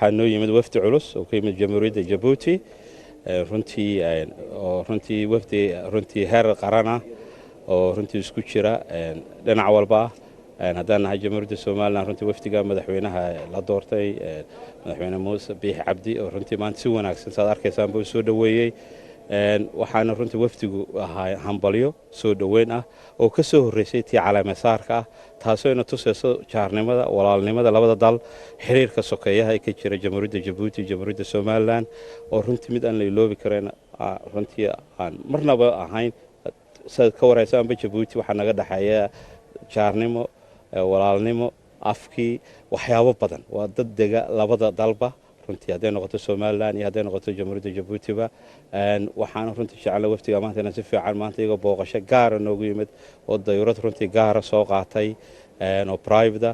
Waxaa noo yimid wafdi culus oo ka yimid Jamhuuriyadda Jabuuti, runtii oo runtii wafdi runtii heer qaran ah oo runtii isku jira dhinac walba ah. Haddaan nahay Jamhuuriyadda Somaliland, runtii wafdiga madaxweynaha la doortay, Madaxweyne Muuse Biixi Cabdi, oo runtii maanta si wanaagsan saad arkaysaan buu soo dhoweeyey. Waxaana runtii wafdigu ahaa hambalyo soo dhoweyn ah oo ka soo horreysay tii caleemasaarka ah, taasoo ina tusayso jaarnimada, walaalnimada labada dal, xiriirka sokeeyaha ee ka jira Jamhuuriyadda Jabuuti iyo Jamhuuriyadda Somaliland, oo runtii mid aan la iloobi karin, runtii aan marnaba ahayn. Saad ka waraysaanba, Jabuuti waxaa naga dhexeeya jaarnimo, walaalnimo, afkii, waxyaabo badan. Waa dad dega labada dalba runtii, hadday noqoto Somaliland iyo hadday noqoto Jamhuuriyadda Jabuutiba. Waxaana runtii jecla wafdiga maanta inaan si fiican maanta iyagoo booqasho gaara noogu yimid oo dayurad runtii gaara soo qaatay oo private,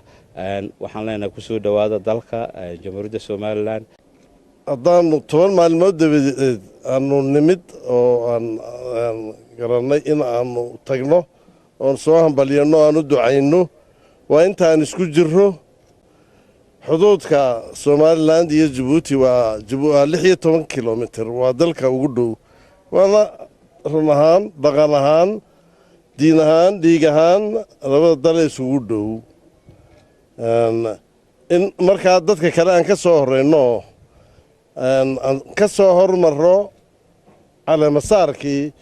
waxaan leenahay kusoo dhowaada dalka Jamhuuriyadda Somaliland. Haddaanu 10 maalmood dabadeed aanu nimid oo aan garannay in aanu tagno oon soo hambalyanno, aan u ducayno, waa intaan isku jirro. Xuduudka Somaliland iyo Jabuuti waa 16 kilomitir, waa dalka ugu dhow, waana run ahaan, dhaqan ahaan, diin ahaan, dhiig ahaan labada dal isugu dhow. In markaa dadka kale aan ka soo horreyno, aan ka soo hormarro caleemasaarkii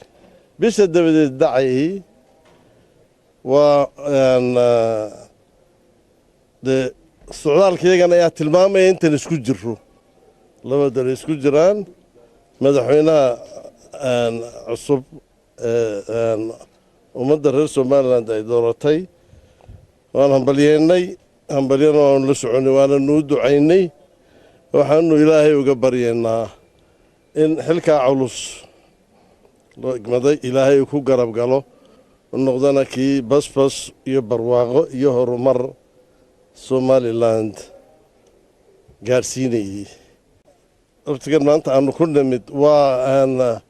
bisha dabadeed dhacayay, waa dee socdaalkayagan ayaa tilmaamaya intan isku jiro, laba dal isku jiraan. Madaxweynaha cusub ee ummadda reer Somaliland ay dooratay waan hambalyeennay, hambalyana waanu la soconay, waana nuu ducaynay. Waxaanu Ilaahay uga baryaynaa in xilkaa culus loo igmaday Ilaahay uu ku garab galo, u noqdana kii basbas iyo barwaaqo iyo horumar Somaliland gaadhsiinayey. Waftigan maanta aanu ku nimid waa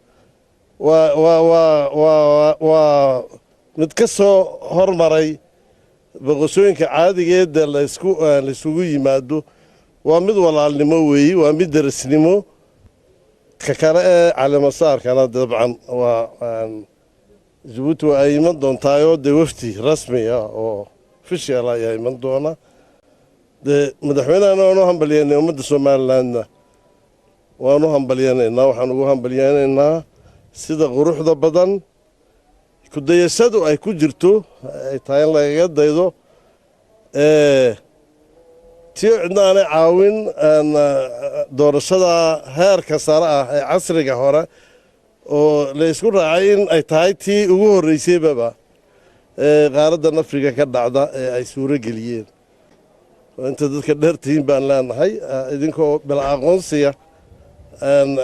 mid ka soo hormaray boqosooyinka caadigeeda layskugu yimaado. Waa mid walaalnimo weeyi, waa mid darasnimo. Ka kale ee caleemasaarkana dabcan waa Jabuuti waa ay iman doontaayoo dee wafdi rasmi ah oo official ayaa iman doona. Dee madaxweynahana waanu hambalyeynay, ummadda Somalilandna waanu hambalyeynaynaa. Waxaan ugu hambalyeynaynaa sida quruxda badan kudayashadu ay ku jirto, ay tahay in lagaga daydo tii cidna aanay caawin doorashada heerka sare ah ee casriga hore oo la isku raacay in ay tahay tii ugu horreysaybaba ee qaaraddan Afrika ka dhacda ee ay suuro geliyeen. Inta dadka dheertihiin baan leenahay, idinkoo bila aqoonsiya,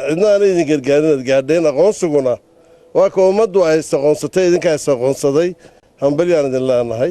cidna aanay idin gargaarin, aad gaadheen. Aqoonsiguna waa ka ummaddu ay is aqoonsatay, idinkaa is aqoonsaday. Hambalyaan idin leenahay.